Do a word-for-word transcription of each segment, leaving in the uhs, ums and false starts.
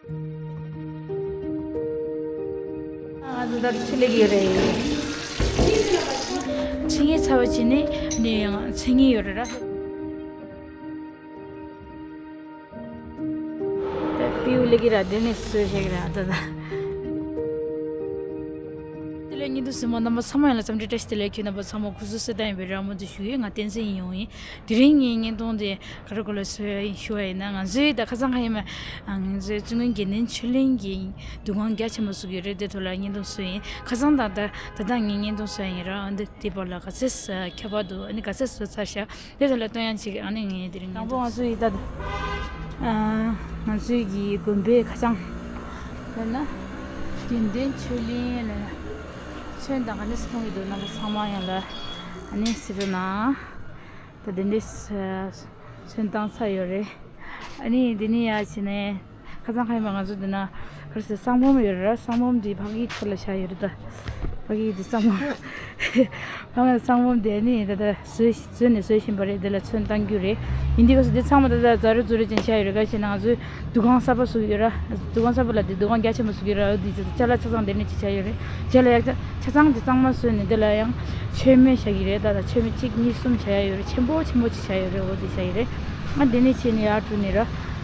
ང་ཚོ་ད་ཆུ་ལེགས་ཡོད་རེད། ཆུ་ངའི་ཚ་བ་བྱས་ནས་ནས་ཡང་ཆུ་ངའི་ཡོད་རེད་ར། ད་པིའུ་ལེགས་ཀྱི་ར་དེ་ནས་སོས་ཤེག་ར་ད་ད། དེ་ལས་ཉིན་དུ་སེམས་མ་རྣམ་པ་ཚང་མ་ཡང་ལ་འཚམས་འདྲི་བཀྲ་ཤིས་བདེ་ལེགས། ཁྱེད་རྣམ་པ་ཚང་མ་སྐུ་གཟུགས་གསལ་ཐང་ཡིན་པའི་ར་མོ་དུ་ཞུ་ཡི། ང་བསྟན་འཛིན་ཡིན་ཡོང་ཡིན། དེ་རིང་ངའི་བརྙན་ཐུང་དེ་ག་རེ་གོ་ལ་བཟོས་ཡིན་ཞུ་བ་ཡིན་ན། ང་ཚོའི་ད་ཁ་སང་ཁ་ཡིན་མ་ང་ཚོའི་བཙུན་དགོན་དགེ་ལྡན་ཆོས་གླིང་གི་འདུ་ཁང་རྒྱ་ཆེན་པོ་བཟོ་གི་ཡོད་རེད། དེ་ཐོག་ལ་བརྙན་ཐུང་བཟོས་ཡིན། ཁ་སང་ད་ད་ད་ལྟ་ངའི་བརྙན་ཐུང་བཟོས་ཡིན་ར། འདི་དེ་བར་ལ་ག་ཚད་ཁྱབ་པ་འདུག་ཨ་ནི་ག་ཚད་བཟོས་ཚར་ཤག་དེ་ཚོ་ལ་སྟོན་ཡང་ཅིག་ཨ་ནི་ངས་དེ་རིང་དང་པོ་ང་ཚོ་ཡི་ད་ང་ཚོའི་གི་དགོན་པའི་ཁ་བྱང་ལ་ན་དགེ་འདུན་ཆོས་གླིང་ལ་ན་ཚོན་དང་ག་ནས་སུ་གཏོང་གི་འདུག་རྣམ་པ་ཚང་མ་ཡང་ལ་ཨ་ནི་སི་རུ་ན་ད་དེ་འདྲས་ཚོན་བཏང་ཚར་ཡོད་རེད། ཨ་ནི་དེ་ནི་ཡ་བྱས་ནས། ཁ་སང་ཁ་ཡིན་པ་ང་ཚོ་འདི་ན་ག་རེ་ཟེར་གསང་བུམ་ཡོད་རེད་ར། གསང་བུམ་འདི་ཕ་གིའི་ཐོག་ལ་བཞག་ཡོད་རེད་ད། ཕ་གིའི་འདི་གསང་བུམ། ཕ་གིའི་གསང་བུམ་དེ་ནི་ད་ལྟ་བཟོས་བཟོས་ནས་བཟོས་བཞིན་པ་རེད། འདི་ལ་ཚོན་བཏང་རྒྱུ་རེད། ཡིན་དུས་སྐབས་སུ་འདི་ཚང་མ་ད་ལྟ་ཛ་རུ་ཛུ་རུ་ཅན་བཞག་ཡོད་རེད། ག་ཞེ་ན་ང་ཚོའི་འདུ་ཁང་གསར་པ་བཟོ་གི་ཡོད་ར། འདུ་ཁང་གསར་པ་ལ་འདི་འདུ་ཁང་རྒྱ་ཆེན་པོ་བཟོ་གི་ཡོད་ར། འོ་འདི་ཅ་ལག་ཆ་ཚང་འདི་ནས་ཅིག་བཞག་ཡོད་རེད། རྗེས་ལ་ཡག་ཆ་ཆ་ཚང་འདི་གཙང་མ་བཟོས་ནས་འདི་ལ་ཡང་མཆོད་མེ་བཞག་གི་རེད། ད་ལྟ་མཆོད་མེ་གཅིག་གཉིས་གསུམ་བཞག་ཡ་ཡོད་རེད། ཆེན་པོ་ཆེན་པོ་ཅིག་བཞག་ཡོད་རེད། འོ་འདི་བཞག་གི་རེད། ཨ་འདི་ནས་ཕྱིན་ནས་ཡར་འགྲོ་ནས་ར།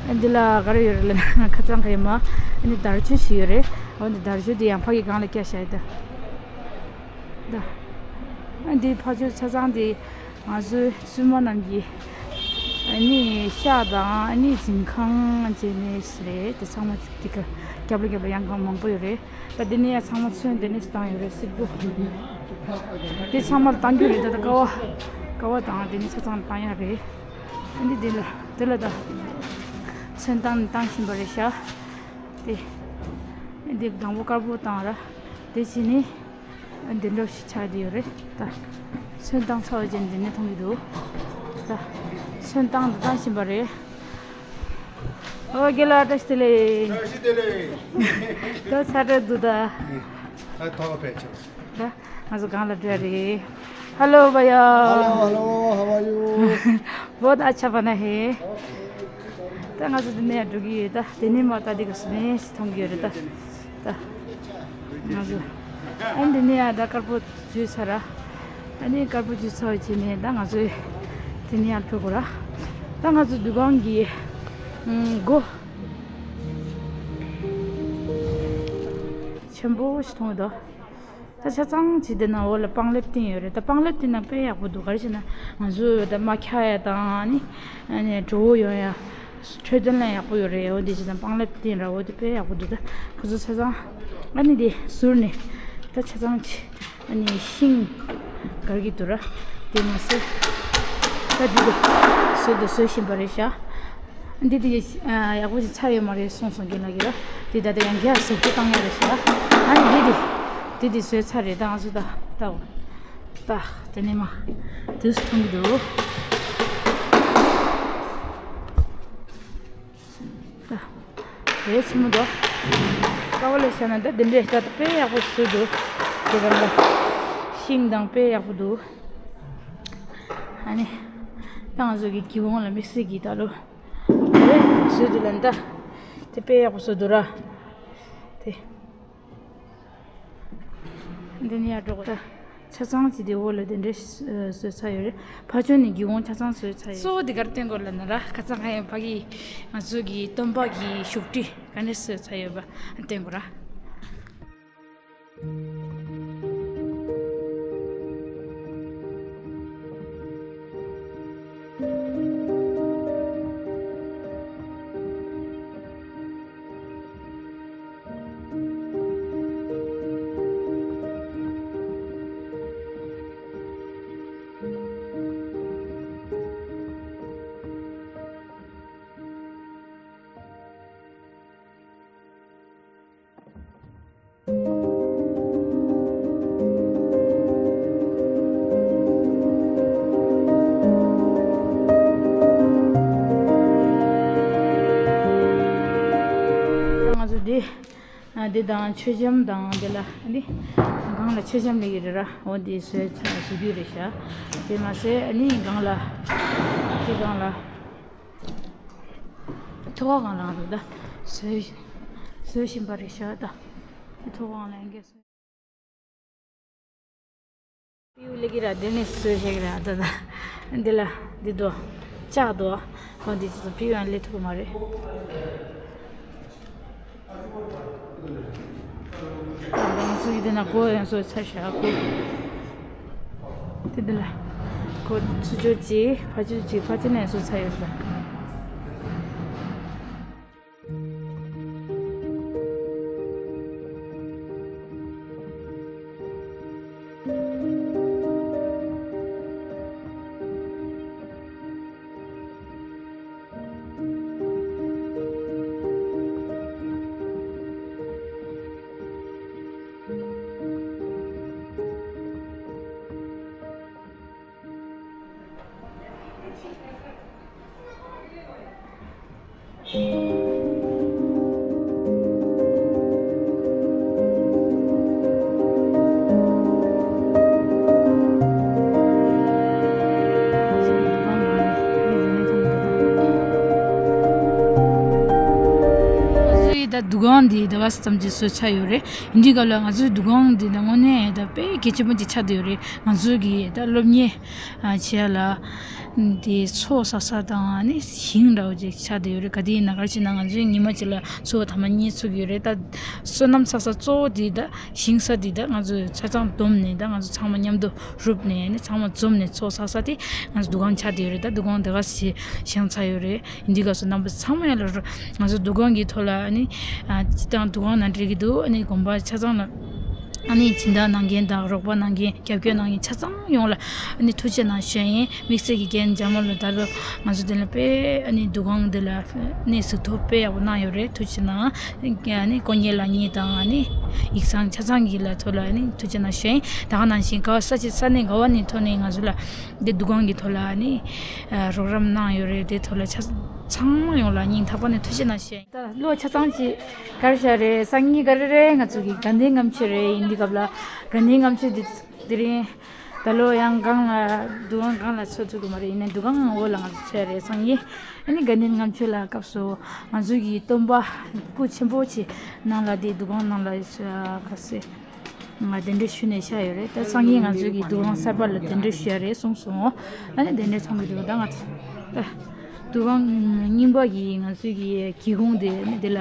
ཨ་འདི་ལ་ག་རེ་ཡོད་རེད་ལབ་ན་ཁ་སང་ག་ཡིན་མ། ཨ་ནི་དར་ཆུ་ཞིག་ཡོད་རེད། འོ་འདི་དར་ཆུ་འདི་ཡང་ཕ་གི་སྒང་ལ་བཀལ་བཞག་ཡོད་ད། ད། ཨ་འདི་ཕ་ཆུ་ཆ་ཚང་འདི་ང་ཚོའི་བཙུན་མ་རྣམས་ཀྱི་ཨ་ནི་ཤག་དང་ཨ་ནི་གཟིམ་ཁང་བྱས་ནས་རེད། དེ་ཚང་མ་དེ་ག་རྒྱབ་ལ་རྒྱབ་ལ་ཡང་གང་མང་པོ་ཡོད་རེད། ད་འདི་ནས་ཡང་ཚང་མ་ཚོན་འདི་ནས་བཏང་ཡོད་རེད། སིལ་བུ། འདི་ཚང་མ་བཏང་རྒྱུ་རེད། ད་ད་ཀ་བ། ཀ་བ་དང་འདི་ནས་ཆ་ཚང་བཏང་ཡ་རེད། ཨ་འདི་འདི་ལ་འདི་ལ་ད་ཚོན་བཏང་བཏང་བཞིན་པ་རེད་ཤག་དེ། འདི་དང་པོ་དཀར་པོ་བཏང་ར། དེ་བྱས་ནས། འདི་འདྲ་ཞིག་ཆགས་བསྡད་ཡོད་རེད་ད། ཚོན་བཏང་ཚར་བ་ཅན་འདི་ནས་མཐོང་གི་འདུག་ད། ཚོན་བཏང་དང་བཏང་བཞིན་པ་རེད། ཨོ་རྒན་ལགས་བཀྲ་ཤིས་བདེ་ལེགས། བཀྲ་ཤིས་བདེ་ལེགས། ད་ཚ་དྲོད་འདུག་ད། ད་ཐོག་ཕེབས་ཆེ། ད་ང་ཚོ་སྒང་ལ་འགྲོ་ཡ་རེད། Hello भैया। Hello, hello, how are you? बहुत अच्छा बना है। ད་ང་ཚོ་འདི་ནས་ཡར་འགྲོ་གི་ཡོད། ད་དེ་ནས་མར་ད་འདི་ག་སུ་ནས་མཐོང་གི་ཡོད་རེད་ད། ད་ང་ཚོ་ཨ་འདི་ནས་ཡར་ད་དཀར་པོ་འཛུལ་ཚར་ར། ཨ་ནི་དཀར་པོ་འཛུལ་ཚར་བ་བྱས་ནས་ད་ང་ཚོ་དེ་ནས་ཡར་འགྲོ་དགོས་ར། ད་ང་ཚོ་འདུ་ཁང་གི་ཨུམ་སྒོ་ཆེན་པོ་ཞིག་མཐོང་གི་འདུག་ད་ཆ་ཚང་བྱས་བསྡད་ན་འོག་ལ་པང་ལེབ་བཏིང་ཡོད་རེད། ད་པང་ལེབ་བཏིང་ན་དཔེ་ཡག་པོ་འདུག་ག་རེ་བྱས་ན་ང་ཚོ་ད་མ་འཁྱག་ཡ་དང་ཨ་ནི་ཨ་ནི་བྲོ་བོ་ཡོང་ཡ་འཕྲོད་བསྟེན་ལ་ཡག་པོ་ཡོད་རེད། འོ་འདི་བྱས་ན་པང་ལེབ་བཏིང་ར། འོ་དེ་དཔེ་ཡག་པོ་འདུག་ད་ཁོ་ཚོ་ཆ་ཚང་ཨ་ནི་དེ་ཟུར་ནས་ད་ཆ་ཚང་བྱས་ཨ་ནི་ཤིང་དཀར་གྱི་འདུག་ར། དེ་མ་ཟད་ད་འདི་དེ་བཟོས་དེ་བཟོས་བཞིན་པ་རེད་ཤག་འདི་དེ་ཡག་པོ་ཞིག་ཚར་ཡོད་མ་རེད་གསུངས་སོང་རྒན་ལགས་ཀྱིས་ར། དེ་ད་ལྟ་ཡང་བསྐྱར་གཟབ་རྒྱས་བཏང་ཡ་རེད་ཟེར་ར། ཨ་ནི་འདི་དེ་འདི་དེ་བཟོས་ཚར་རེད། ད་ང་ཚོ་ད་ལྟ་ད་དེ་ནས་མ་དུས་སུ་མཐོང་གི་འདུག་ད་རེད་ཆེན་མོ་འདུག་ཀ་བ་ལ་བྱས་ན་ད་འདི་འདྲའི་ད་དཔེ་ཡག་པོ་བཟོས་འདུག་དེ་ག་ལ་ཤིང་དང་དཔེ་ཡག་པོ་འདུག་ཨ་ནི་ད་ང་ཚོ་གི་སྒེའུ་ཁུང་ལ་དམིགས་བསལ་གྱི་ད་ལོ། རེད་བཟོས་འདུག་ལ་འདི་དེ་དཔེ་ཡག་པོ་བཟོས་འདུག་ར། དེ་འདི་ནི་ཡར་འགྲོ་དགོས། ཆ་ཚང་གཅིག་དེ་འོག་ལ་དེ་འདྲས་བཟོས་ཚར་ཡོད་རེད། ཕར་ཕྱོགས་ནས་སྒེའུ་ཁུང་ཆ་ཚང་བཟོས་ཚར་ཡོད། གཙོ་བོ་དེ་གར་བསྟན་དགོས་ལབ་ན་ར་ཁ་སང་ཁ་ཡང་ཕ་གི་ང་ཚོ་གི་སྟོན་པ་གི་བཞུགས་ཁྲི་ག་ནས་བཟོས་ཚར་ཡོད་པ་བསྟན་དགོས་ར། ང་ཚོ་འདི་ཨ་འདི་དང་མཆོད་བཤམས་དང་འདི་ལ་ཨ་ནི་སྒང་ལ་མཆོད་བཤམས་ལས་ཀྱི་རེད་ར། འོ་འདི་བཟོས་ཚར་བཟོ་རྒྱུ་རེད་ཤག་དེ་མ་ཟད་ཨ་ནི་སྒང་ལ་འདི་སྒང་ལ། ཐུག་པ་གང་ལ་ང་ཚོ་ད་བཟོས་ བཟོ་བཞིན་པ་རེད་ཤག་ད། དེ་ཐོག་ཁང་ལ་ཡང་གས་སོ། པིའུ་ལེ་གི་ར་དེ་ནས་སོས་ཤེག་ར་ད་ད། འདི་ལ་འདི་དོ། ལྕགས་དོ། གང་འདི་ཚོ་པིའུ་ཡང་ལེ་ཐུབ་མ་རེད། ད་ང་ཚོ་ཡི་དེ་ན་གོ་ཡང་སོ་ཚ་ཤ་གོ། དེ་འདི་ལ་གོ་ཚུ་ཅོ་ཅི་ཕ་ཅོ་ཅི་ཕ་ཅི་ནས་སོ་ཚ་ཡོད་ད། ད་འདུ་ཁང་འདི་ད་ག་ཙམ་གྱི་བཟོས་ཚར་ཡོད་རེད། འདི་ག་ལ་ང་ཚོའི་འདུ་ཁང་འདི་ད་དངོས་གནས་ད་དཔེ་གལ་ཆེན་པོ་ཅིག་ཆགས་བསྡད་ཡོད་རེད། ང་ཚོའི་གི་ད་སློབ་གཉེར་བྱེད་ཡ་ལ། དེ་ཚོགས་བསགས་ས་དང་ནི་ཞིང་འདྲ་བོ་ཅིག་ཆགས་བསྡད་ཡོད་རེད། ག་དེ་ཡིན་ན་ག་རེ་བྱས་ན་ང་ཚོའི་ཉི་མ་གཅིག་ལ་ཚོགས་ཐ་མ་གཉིས་ཚུགས་ཡོད་རེད། ད་བསོད་ནམས་བསགས་ས་གཙོ་བོ་དེ་ད་ཞིང་ས་དེ་ད་ང་ཚོས་ཆ་ཚང་བསྡོམས་ནས་ད་ང་ཚོ་ཚང་མ་མཉམ་དུ་རུབ་ནས་ནི་ཚང་མ་འཛོམས་ནས་ཚོགས་བསགས་ས་དེ་ང་ཚོ་འདུ་ཁང་ཆགས་བསྡད་ཡོད་རེད། ད་འདུ་ཁང་དེ་ག་ཞིག་བཞེངས་ཚར་ཡོད་རེད། འདི་ག་སོ་རྣམ་པ་ཚང་མ་ཡ་ལ་རུ་ང་ཚོ་འདུ་ཁང་གི་ཐོག་ལ་ནི་སྤྱི་བཏང་འདུ་ཁང་ནང་འགྲིག་གི་འདུག་ནི་དགོན་པ་ཆ་ཚང་ལ། ཨ་ནི་སྦྱིན་བདག་གནང་མཁན་དང་རོགས་པ་གནང་མཁན་རྒྱབ་སྐྱོར་གནང་མཁན་ཆ་ཚང་ཡོངས་ལ་ཨ་ནི་ཐུགས་རྗེ་གནང་ཞུ་ཡིན། དམིགས་བསལ་གྱི་རྒན་འཇམ་དམར་ལ་ད་ལོ་ང་ཚོ་འདི་ལ་དཔེ་ཨ་ནི་འདུ་ཁང་འདི་ལ་ཨ་ནི་གཟིགས་རྟོག་དཔེ་ཡག་པོ་གནང་ཡོད་རེད། ཐུགས་རྗེ་གནང་། ཨ་ནི་དཀོན་གཉེར་ལགས་གཉིས་དང་ཨ་ནི་ཡིག་ཚང་ཆ་ཚང་གི་ལ་ཐོག་ལ་ཨ་ནི་ཐུགས་རྗེ་གནང་ཞུ་ཡིན། ད་ག་ནང་བཞིན་ག་བ་ས་ཆ་ས་གནས་ག་བ་ནས་ཐོག་ནས་ང་ཚོ་ལ་འདི་འདུ་ཁང་གི་ཐོག་ལ་ཨ་ནི་རོགས་རམ་གནང་ཡོད་རེད། དེ་ཐོག་ལ་ཆ་ཚང་མ་ཡོངས་ལ་སྙིང་ཐག་པ་ནས་ཐུགས་རྗེ་གནང་ཞུ་ཡིན། ད་ལོ་ཆ་ཚང་ཅིག་གར་ཤ་རེད། སང་ཉིན་ག་རེ་རེད། ང་ཚོ་གི་དགའ་ལྡན་ལྔ་མཆོད་རེད། ཡིན་འདི་སྐབས་ལ་དགའ་ལྡན་ལྔ་མཆོད་འདི་དེ་རིང་ད་ལོ་ཡང་སྒང་ལ་འདུ་ཁང་སྒང་ལ་ཚོགས་ཐུབ་ཀྱི་མ་རེད། ཡིན་ནའི་འདུ་ཁང་འོག་ལ་ང་ཚོ་ཚོགས་རེད། སང་ཉིན་ཨ་ནི་དགའ་ལྡན་ལྔ་མཆོད་ལ་སྐབས་སུ་ང་ཚོ་གི་སྟོན་པ་སྐུ་ཆེན་པོ་ཆེ་ནང་ལ་དེ་འདུ་ཁང་ནང་ལ་ག་སེ། ང་གདན་འདྲེན་ཞུས་ནས་བཞག་ཡོད་རེད། ད་སང་ཉིན་ང་ཚོའི་གི་འདུ་ཁང་གསར་པ་ལ་གདན་འདྲེན་ཞུ་ཡ་རེད་གསུངས་སོང་། ཨ་ནི་གདན་འདྲེན་ཚོགས་ཀྱི་འདུག་ད་ང་ཚོ་ད་འདུ་ཁང་རྙིང་པ་གི་ང་ཚོའི་གི་སྒེའུ་ཁུང་དེ་ནི་དེ་ལ་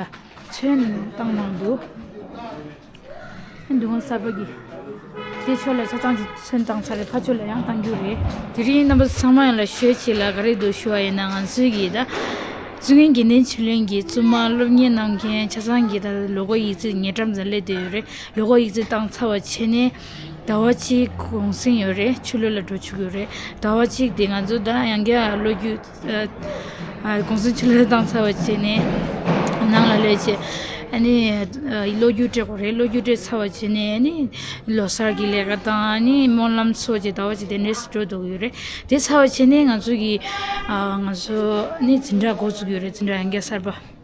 ཚོན་བཏང་གནང་འདུག་འདུ་ཁང་གསར་པ་གི་དེ་ཕྱོགས་ལ་ཆ་ཚང་གི་ཚོན་བཏང་ཚར་རེད། ཕ་ཕྱོགས་ལ་ཡང་བཏང་རྒྱུ་རེད། དེ་རིང་རྣམ་པ་ཚང་མ་ཡང་ལ་ཞུ་ཡས་ལ་ག་རེ་འདུག་ཞུ་བ་ཡིན་ན་ང་ཚོའི་གི་ད་བཙུན་མའི་དགེ་འདུན་ཆོས་གླིང་གི་བཙུན་མ་སློབ་གཉེར་གནང་མཁན་ཆ་ཚང་གི་ད་ལོ་འཁོར་ཡིག་ཚད་ཉེ་འགྲམ་ཙམ་སླེབས་བསྡད་ཡོད་རེད། ལོ་འཁོར་ཡིག་ཚད་བཏང་ཚར་བ་བྱས་ནས་ཟླ་བ་གཅིག་གུང་སེང་ཡོད་རེད། ཆུ་ལོག་ལ་འགྲོ་ཆོག་གི་ཡོད་རེད། ཟླ་བ་གཅིག་དེ་ང་ཚོ་ད་ཡང་བསྐྱར་ལོ་རྒྱུས་ཨ་ཨ་གུང་སེང་ཆུ་ལོག་བཏང་ཚར་བ་བྱས་ནས་ནང་ལ་སླེབས་བྱས་ཨ་ནི་ཨ་ལོ་རྒྱུས་སྤྲད་དགོས་རེད། ལོ་རྒྱུས་སྤྲད་ཚར་བ་བྱས་ནས་ཨ་ནི་ལོ་གསར་གྱི་ལས་ཀ་དང་ཨ་ནི་སྨོན་ལམ་ཚོགས་བྱས་ཟླ་བ་གཅིག་དེ་འདྲས་སུ་འགྲོ་འདུག་གི་ཡོད་རེད། དེ་ཚར་བ་བྱས་ནས་ང་ཚོ་གི་ཨ་ང་ཚོ་ཨ་ནི་འཛིན་གྲྭ་འགོ་བཙུགས་ཀྱི་ཡོད་རེད། འཛིན་གྲྭ་ཡང་བསྐྱར་གསར་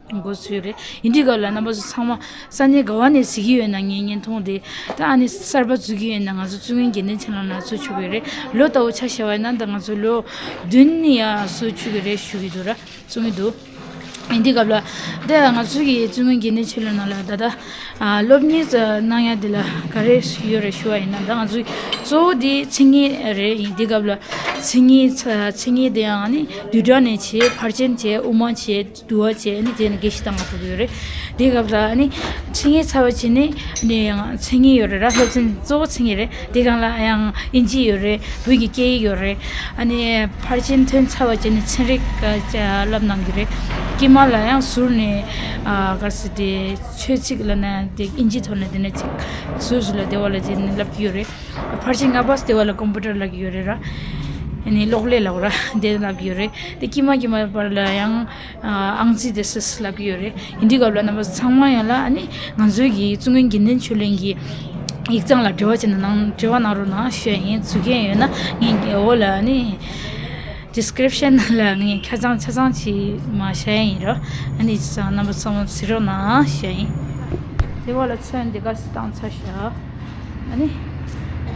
པ། འགོ་ཚུགས་རེད། ཡིན་དུས་སྐབས་ལ་རྣམ་པ་ཚོ་ཚང་མ་ས་གནས་ག་བ་ནས་གཟིགས་ཀྱི་ཡོད་ན་ངའི་བརྙན་ཐུང་དེ་ད་ཨ་ནི་གསར་པ་འཛུལ་གྱི་ཡོད་ན་ང་ཚོ་བཙུན་མའི་དགེ་འདུན་ཆོས་གླིང་ལ་ཚུར་ཆུག་གི་རེད། ལོ་ལྟ་བུ་ཆ་བཞག་པ་ཡིན་ན་ད་ང་ཚོ་ལོ་བདུན་ནི་ཡ་སུ་ཆུག་གི་རེད་ཞུ་གི་འདུག་ར་གསུང་གི་འདུག་ཡིན་དུས་སྐབས་ལ་ད་ང་ཚོ་གི་བཙུན་མའི་དགེ་འདུན་ཆོས་གླིང་ནང་ལ་ད་ལྟ་ཨ་སློབ་གཉེར་གནང་ཡ་དེ་ལ་ག་རེ་ཡོད་རེད་ཞུ་བ་ཡིན་ན་ད་ང་ཚོ་གཙོ་བོ་དེ་མཚན་ཉིད་རེད། ཡིན་དུས་སྐབས་ལ་མཚན་ཉིད་མཚན་ཉིད་དེ་ཡང་ནི་བདུན་ཕྲག་ནས་བྱས་ཕར་ཕྱིན་བྱས་དབུ་མ་བྱས། འདུལ་བ་བྱས་ནི་དེ་ནི་དགེ་བཤེས་བཏང་བ་ཐུབ་ཡོད་རེད། དེ་སྐབས་ལ་ནི་མཚན་ཉིད་ཚར་བ་བྱས་ནི་ནི་ཡང་མཚན་ཉིད་ཡོད་རེད་ར། སློབ་ཚན་གཙོ་བོ་མཚན་ཉིད་རེད། དེ་སྒང་ལ་ཡང་ཨིན་ཇི་ཡོད་རེད། བོད་ཀྱི་སྐད་ཡིག་ཡོད་རེད། ཨ་ནི་ཕར་ཕྱིན་ཐོན་ཚར་བ་བྱས་ནི་ཚན་རིག་བསླབ་གནང་གི་རེད། དཀྱིལ་མ་ལ་ཡང་ཟུར་ནས་ག་རེ་ཟེར་དེ་ཆོས་ཚིག་ལབ་ན་དེ་ཨིན་ཇི་ཐོག་ནས་དེ་ནས་ཅིག་ཟུར་ཟུར་ལ་དེ་བ་ལ་དེ་ནི་བསླབ་ཀྱི་ཡོད་རེད། ཕར་ཕྱིན་ལྔ་པ་དེ་བ་ལ་ཀམ་པུ་ཊར་ལབ་ཀྱི་ཡོད་རེད་ར། ཨ་ནི་གློག་ཀླད་ལབ་ར་དེ་ལབ་ཀྱི་ཡོད་རེད། དེ་དཀྱིལ་མ་དཀྱིལ་མ་བར་ལ་ཡང་ཨང་རྩིས་དེ་སིས་ལབ་ཀྱི་ཡོད་རེད། ཡིན་དུས་སྐབས་ལ་རྣམ་པ་ཚང་མ་ཡོང་ལ་ཨ་ནི་ང་ཚོའི་གི་བཙུན་མའི་དགེ་འདུན་ཆོས་གླིང་གི་ཡིག་ཚང་ལ་འབྲེལ་བ་བྱས་ན་ནང་འབྲེལ་བ་གནང་རོགས་གནང་ཞུ་ཡ་ཡིན། ཚུགས་མཁན་ཡོད་ན་ངས་འོག་ལ་ཨ་ནི་ཌི་སི་ཀི་རིབ་ཤན་ལ་ངས་ཁ་བྱང་ཆ་ཚང་ཅིག་མ་བཞག་ཡ་ཡིན་རོ། ཨ་ནི་རྣམ་པ་ཚང་མ་གཟིགས་རོགས་གནང་ཞུ་ཡ་ཡིན། དེ་བ་ལ་ཚོན་འདི་ག་སི་བཏང་ཚར་ཤག་ཨ་ནི་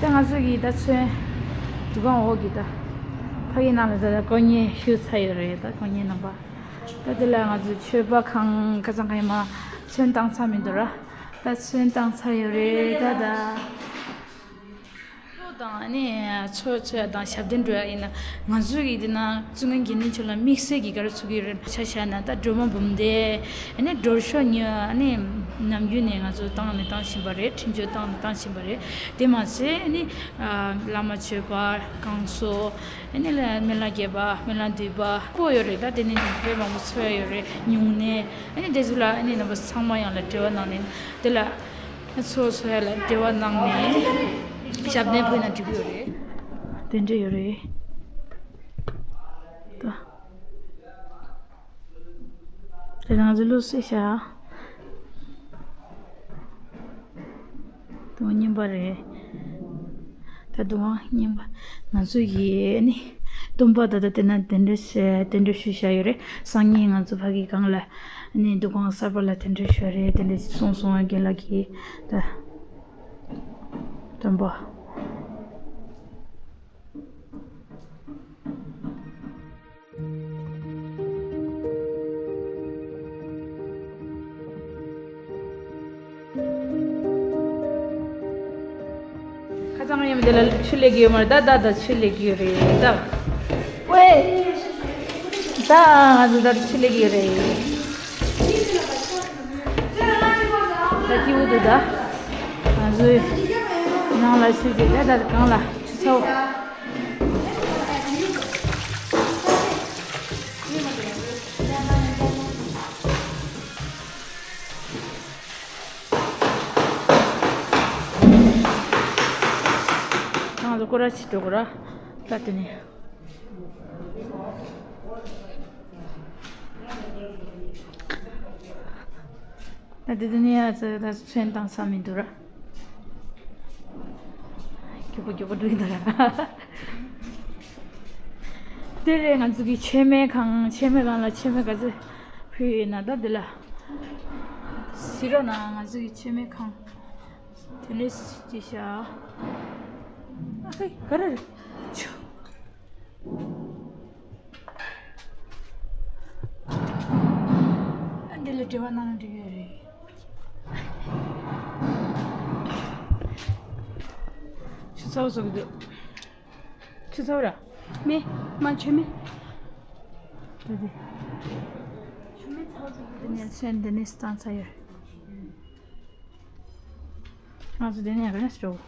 ད་ང་ཚོ་གི་ད་ཚོན་འདུ་ཁང་འོག་གི་ད་ཕ་གི་ནང་ལ་ད་ད་དཀོན་གཉེར་ཞུ་ཚར་ཡོད་རེད། ད་དཀོན་གཉེར་རྣམ་པ་ད་དེ་ལ་ང་ཚོ་མཆོད་པ་ཁང་ཁ་སང་ཁ་ཡིན་མ་ ཚོན་བཏང་ཚར་མི་འདུག་ར། ད་ཚོན་བཏང་ཚར་ཡོད་རེད་ད་ད། ལོ་དང་ཨ་ནི་ཚོ་ཚོ་ཡ་དང་ཞབས་བརྟན་འགྲོ་ཡ་ཡིན་ན། ང་ཚོ་གི་འདི་ན་བཙུན་མའི་དགེ་འདུན་ཆོས་ལ་དམིགས་བསལ་གྱི་ག་རེ་ཚུགས་ཀྱི་ཡོད་རེད། ཆ་བཞག་ན་ད་སྒྲོལ་མ་འབུམ་སྡེ་ཨ་ནི་སྒྲོལ་ཆོག་གཉིས་ཨ་ནི་ནམ་རྒྱུན་ནས་ང་ཚོ་བཏང་ནས་བཏང་བཞིན་པ་རེད། འཕྲིན་བཅོལ་བཏང་ནས་བཏང་བཞིན་པ་རེད། དེ་མ་ཟད་ཨ་ནི་བླ་མ་མཆོད་པ་བསྐང་གསོ་ཨ་ནི་ལ་སྨན་བླ་དགྱེས་པ་སྨན་བླ་འདུས་པ་པོ་ཡོད་རེད། ད་དེ་ནི་དཔེ་མང་པོ་འཚོལ་ཡ་ཡོད་རེད། སྨྱུང་གནས་ཨ་ནི་དེ་ཚོ་ལ་ཨ་ནི་རྣམ་པ་ཚང་མ་ཡང་ལ་འབྲེལ་བ་གནང་ནས་དེ་ལ་ཚོ་ཚོ་ཡ་ལ་འབྲེལ་བ་གནང་ནས་ཞབས་བརྟན་ཕུལ་ན་འགྲིག་གི་ཡོད་རེད། དེ་འདྲ་ཡོད་རེད་ད། དེ་རང་ཚོ་བློ་གསལ་བྱ། དུང་བ་རྙིང་པ་རེད། ད་དུང་བ་རྙིང་པ། ང་ཚོ་ཡི་ནི་སྟོན་པ་ད་ལྟ་དེ་ན་དེ་འདྲ་བྱས་དེ་འདྲ་ཞུ་བྱ་ཡོད་རེད། སང་ཉིན་ང་ཚོ་ཕ་གི་སྒང་ལ་ནི་འདུ་ཁང་གསར་པ་ལ་དེ་འདྲ་ཞུ་རེད། དེ་འདྲ་གསུངས་སོང་། རྒན་ལགས་ཀྱིས་ད་སྟོན་པ། ཁ་སང་ཡིན་དེ་ལ་ཆུ་ལེགས་ཡོད་མ་རེད། ད་ད་ད་ཆུ་ལེགས་ཡོད་རེད་ད། ཝེ། ད་ང་ཚོ་ད་ཆུ་ལེགས་ཡོད་རེད། ད་སྐྱིད་པོ་འདུག་ད། ང་ཚོའི་ནང་ལ་ཆུ་ཞིག་ད་ད་གང་ལ་ཆུ་ཚ་བོ། ང་ཚོ་སྐོར་ར་ཆུ་འགྲོ་དགོས་ར། ད་དེ་ནས། ད་དེ་དུས་ནས་ཡ་ཚ་ད་ཚོན་བཏང་ས་མི་འདུག་ར། མགྱོགས་པོ་མགྱོགས་པོ་འགྲོ་ཡི་འདུག་ར། དེ་རེད། ང་ཚོ་གི་མཆོད་མེ་ཁང་། མཆོད་མེ་ཁང་ལ་མཆོད་མེ་ག་ཚོད་ཕུལ་ཡོད་ན་ད་འདི་ལ་གཟིགས་རོགས་གནང་། ང་ཚོ་གི་མཆོད་མེ་ཁང་དེ་འདྲས་ཅིག་བཞག་ཨ་ཧེ་ག་རེ་རེད། ཆུ། ཨ་འདི་ལ་འབྲེལ་བ་གནང་ན་འགྲིག་ཡོད་རེད། ཆུ་ཚ་བོ་བཟོ་གི་འདུག་ཆུ་ཚ་བོ་ར། མེ། མ་ཆུ་མེ། དེ་དེ། ཆུ་མེ་ཚ་བོ་བཟོ་གི་འདུག་དེ་ནས་ཚོན་འདི་ནས་བཏང་ཚར་ཡོད། ང་ཚོ་དེ་ནས་ག་ནས་འགྲོ།